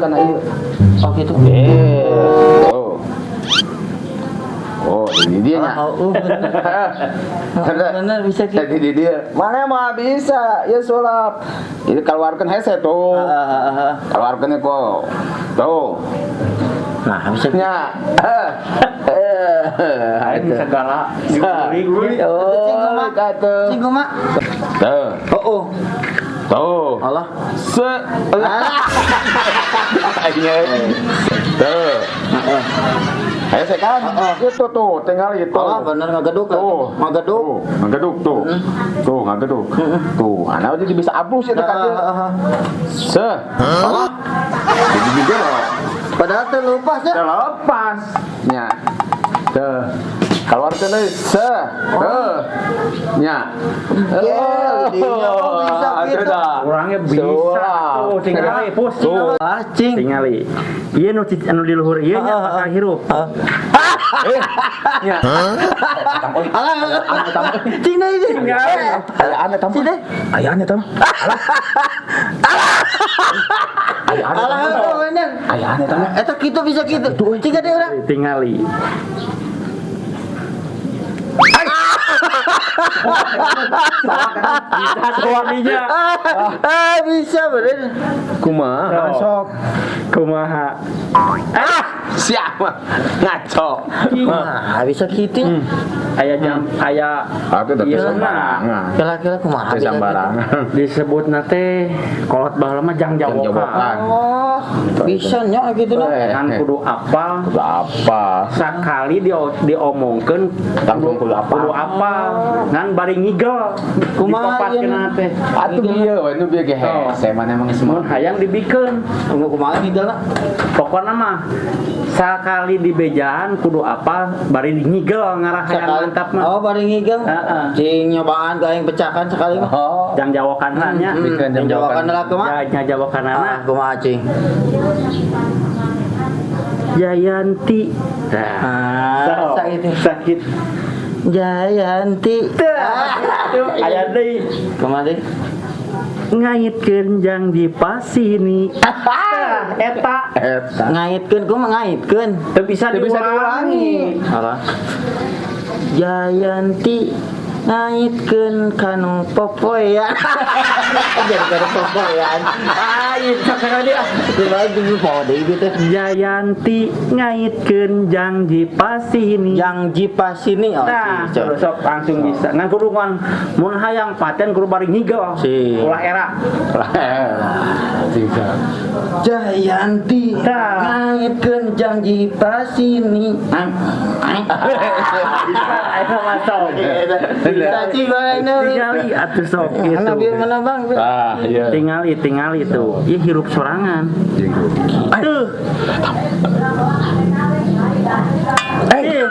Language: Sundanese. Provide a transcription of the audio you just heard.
kana ieu. Oh, gitu. Eh, tuh. Oh, ini dia nya. Oh, bener. Bener bisa gitu. Jadi di dia, mana mah bisa, ya sulap. Jadi keluarkan hese tuh. Keluarkan kok. Tuh. Nah, bisa gitu. Nya. Eh. Aing segala Guling. Oh, kata. Cing kumaha? Tuh. Oh, oh. Tuh. Allah. Se. Akhirnya. Tuh. Ayo saya kan. Itu tuh, tinggal itu. Allah bener ngageduk. Tuh, Ngageduk. Tuh, ngageduk tuh. Tuh, ngageduk. Tuh, anak jadi bisa abrus ya dekat dia. Se. Allah. Jadi juga loh. Padahal terlepas ya. Terlepas. Nya. Tuh. Keluar ke deui. Se. Tuh. Nya. Gel, dinya kok bisa gitu. Orangnya bisa tuh tinggali pus. Tuh. Ah, cing. Tingali. Ieu nu anu di luhur ieu nya pasal hirup. Nya. Alah, cing deui, cing. Aya aneh tambah. Cing deh. Aya aneh tambah. Aya aneh Alah, tambah. oh, bener. Aya aneh tambah. Eta kitu bisa kitu. Cing deui urang. Tingali. Bisa suaminya. Ah, bisa bener. Kumaha Sok. Kumaha. Siapa? Ngaco. Kumaha bisa kitu? Aya jam aya Aku udah ieu sembarangan. Kira-kira kumaha bisa gitu? Sembarangan. Disebut nate kolot baheula mah jang Jang jawokan. jawokan. Oh, bisa nya gitu nah. Kan kudu apal Kudu apa? sakali diomongkeun Langsung kudu apal. Kudu apal ngan bari ngigel Kumaha ieu dipapatkeun teh. Atuh bieu we nu bieu ge Oh. hese mana emang semua. Mun hayang dibikeun. Tunggu kumaha ngigelna? Pokokna mah sakali dibejaan kudu apal bari ngigel ngarah hayang mantap mah. Oh, bari ngigel. Heeh. Cing nyobaan ka aing pecahkan sekali mah. Oh. Jang jawokan nya. Bikeun Jang jang jawakan jawakan. lah kumaha? Ya jawokanana. Ah, kumaha cing? Jayanti. Nah, Ah, sakit. Sakit. Jayanti. Tuh, aya deui. Kumaha deui? Ngaitkeun jang di pasini. Tah, eta Eta. Ngaitkeun kumaha ngaitkeun? teu bisa Teu bisa diulangi. Apa? Jayanti ngaitkeun kanu popoean. Jadi kanu popoean. Ah, ieu sakali ah. Kumaha dulu poho deui gitu. Jayanti ngaitkeun jang di pasini. Yang jipasini oh. Nah, cing, terus sok langsung bisa. Ngan kudu ngan mun hayang paten kudu bari ngigel. Si. Ulah era. Tidak. Jayanti Tah. ngaitkeun janji pasini. Bisa aya mah sok. Bisa cing mana Tingali atuh sok gitu. Mana bieu mana Bang? Ah, iya. Tingali, tingali tuh. Ieu hirup sorangan. Tuh. Eh.